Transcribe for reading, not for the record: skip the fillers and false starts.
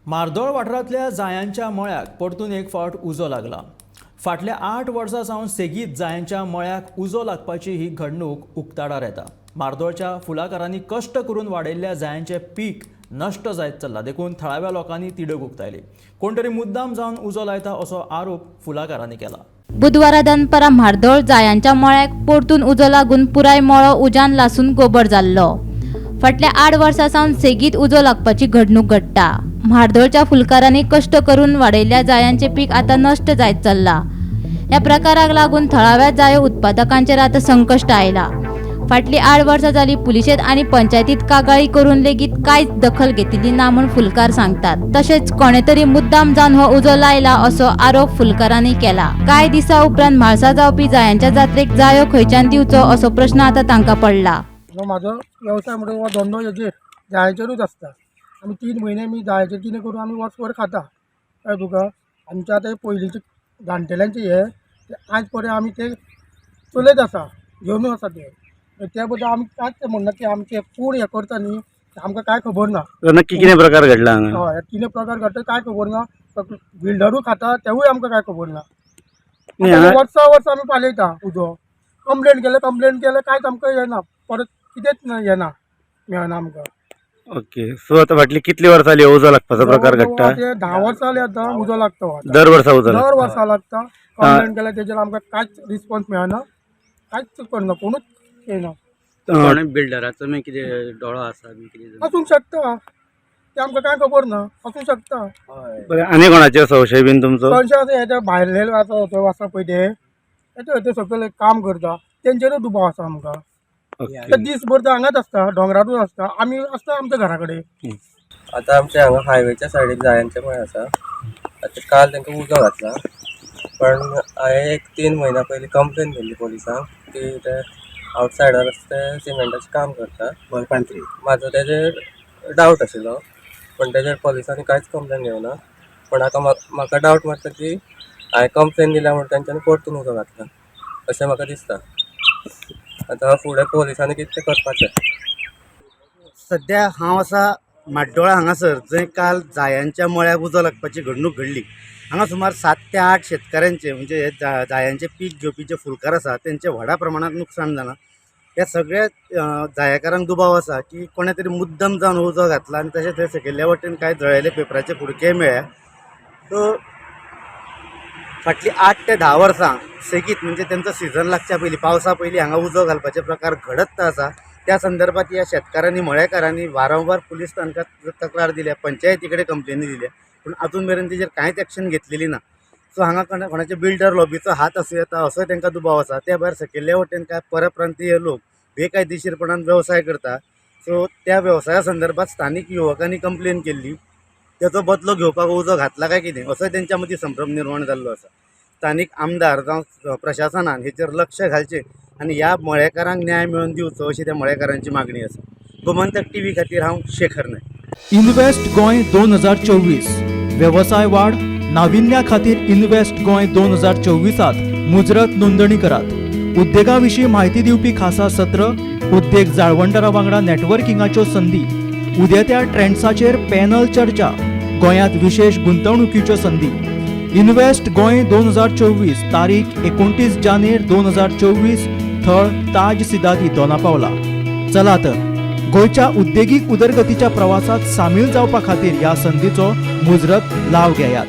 म्हार्दोळ वाठारांतल्या जायांच्या मळ्याक परतून एक फावट उजो लागला. फाटल्या 8 वर्सां सावन सेगीत जायांच्या मळ्याक उजो लागपाची ही घडणूक उक्ताडार येता. म्हार्दोळच्या फुलाकारांनी कश्ट करून वाडयल्ल्या जायांचें पीक नश्ट जायत चल्लां, देखून थळाव्या लोकांनी तिडक उक्तायली. कोण तरी मुद्दाम जावन उजो लायता असो आरोप फुलाकारांनी केला. बुधवारा दनपारां म्हार्दोळ जायांच्या मळ्याक परतून उजो लागून पुराय मळो उज्यान लासून गोबर जाल्लो. फाटल्या 8 वर्सां सावन सेगीत उजो लागपाची घडणूक घडटा. म्हार्दोळच्या फुलकारांनी कश्ट करून वाडयल्ल्या जायांचें पीक आतां नश्ट जायत चल्लां. ह्या प्रकाराक लागून थळाव्या जायो उत्पादकांचेर आतां संकश्ट आयलां. फाटलीं 8 वर्सां जालीं पुलिशेंत आनी पंचायतीत कागाळी करून लेगीत कांयच दखल घेतिल्ली ना म्हूण फुलकार सांगतात. तशेंच कोणे तरी मुद्दाम जावन हो उजो लायला असो आरोप फुलकारांनी केला. कांय दिसां उपरांत म्हाळसा जावपी जायांच्या जात्रेक जायो खंयच्यान दिवचो असो प्रश्न आतां तांकां पडला. म्हाजो वेवसाय म्हणटा हो धंदो हेजेर जायाचेरूच आसता. आमी 3 म्हयने आमी जायाचेर कितें करून आमी वर्सभर खाता. कळ्ळें तुका? आमच्या आतां पयलींचे जाणटेल्यांचे हे ते आयज पर्यंत आमी ते चलयत आसा, घेवनूच आसा ते. त्या बद्दल आमी कांयच म्हणना की आमचे कोण हें करता न्ही आमकां कांय खबर ना. नक्की कितें प्रकार घडला हांगा? हय, कितें प्रकार घडटा कांय खबर ना. बिल्डरूय खाता तेवूय आमकां कांय खबर ना. वर्सां वर्सां आमी पालयता उजो. कंप्लेन केलें, कंप्लेन केलें, कांयच आमकां येना, परत कितेंच येना, मेळना आमकां. ओके, सो आतां फाटली कितली वर्सां जाली उजो लागपाचो प्रकार घडटा? 10 वर्सां जाली आतां उजो लागता. दर वर्सा उजो? दर वर्सा लागता. कंप्लेन केल्या तेजेर आमकां कांयच रिस्पॉन्स मेळना, कांयच करना, कोणूच येना. कोण बिल्डराचो मागीर कितें दोळो आसा बी कितें आसूंक शकता, ते आमकां कांय खबर ना, आसूंक शकता. बरें, आनी कोणाचेर संशय बीन तुमचो? संशय आसा, हे भायले आसा थंय आसा पळय ते ते सकयल काम करता तेंचेरूय दुबाव आसा आमकां. ते दीसभर ते हांगाच आसता, दोंगरारूच आसता, आमी आसता आमच्या घरा कडेन. आतां आमच्या हांगा हायवेच्या सायडीक जायांचे मळे आसा. आतां काल तांकां उजो घातला, पण हांवें एक 3 म्हयन्या पयलीं कंप्लेन केल्ली पोलिसांक की ते आवटसायडर आसा ते सिमेंटाचें काम करता. म्हाजो तेजेर डावट आशिल्लो, पण तेजेर पोलिसांनी कांयच कंप्लेन घेवना. पण आतां म्हाका डावट मारता की हांवें कंप्लेन दिल्या म्हूण तेंच्यांनी परतून उजो घातला अशें म्हाका दिसता. आतां फुडें पोलिसांनी कितें तें करपाचें. सद्या हांव आसा म्हाड्डोळा हांगासर, जंय काल जायांच्या मळ्याक उजो लागपाची घडणूक घडली. हांगा सुमार 7 ते 8 शेतकाऱ्यांचे म्हणजे हे जायांचे पीक घेवपी जे फुलकार आसा तेंचे व्हडा प्रमाणांत नुकसान जालां. ह्या सगळ्या जायकारांक दुबाव आसा की कोणे तरी मुद्दम जावन उजो घातला आनी तशें थंय सकयल्ल्या वटेन कांय जळयले पेपराचे कुडकेय मेळ्ळे. सो फाटलीं 8 ते 10 वर्सां सेगीत म्हणजे तेंचो सिजन लागच्या पयलीं, पावसा पयलीं हांगा उजो घालपाचे प्रकार घडत आसा. त्या संदर्भात ह्या शेतकारांनी, मळेकारांनी वारंवार पुलीस स्थानकात तक्रार दिल्या, पंचायती कडेन कंप्लेनी दिल्या, पूण आजून मेरेन तेजेर कांयच एक्शन घेतलेली ना. सो हांगा कोणाचे बिल्डर लॉबीचो हात आसूं येता असोय तांकां दुबाव आसा. त्या भायर सकयल्ल्या वटेन कांय परप्रांतीय लोक बेकायदेशीरपणान वेवसाय करता. सो त्या वेवसाया संदर्भात स्थानीक युवकांनी कंप्लेन केल्ली, तेचो बदलो घेवपाक उजो घातला काय कितें असोय तेंच्या मदीं संभ्रम निर्माण जाल्लो आसा. स्थानीक आमदार जावं प्रशासनान हेचेर लक्ष घालचें आनी ह्या मळेकारांक न्याय मेळोवन दिवचो अशी त्या मळेकारांची मागणी आसा. गोमंतक टीव्ही खातीर हांव शेखर नायक. इन्व्हेस्ट गोंय 2024 वेवसाय वाड नाविन्या खातीर इन्व्हेस्ट गोंय 2024 मुजरत नोंदणी करात. उद्देगा विशीं म्हायती दिवपी खासा सत्र, उद्देग जाळवणदारा वांगडा नेटवर्किंगाच्यो संदी, उदेत्या ट्रेंड्साचेर पॅनल चर्चा, गोंयांत विशेश गुंतवणुकीच्यो संदी. इन्व्हेस्ट गोंय 2024 तारीख 29 जानेर 2024, थळ ताज सिदादी, दोनापावला. चला तर गोंयच्या उद्देगीक उदरगतीच्या प्रवासात सामील जावपा खातीर ह्या संदीचो मुजरत लाव घेयात.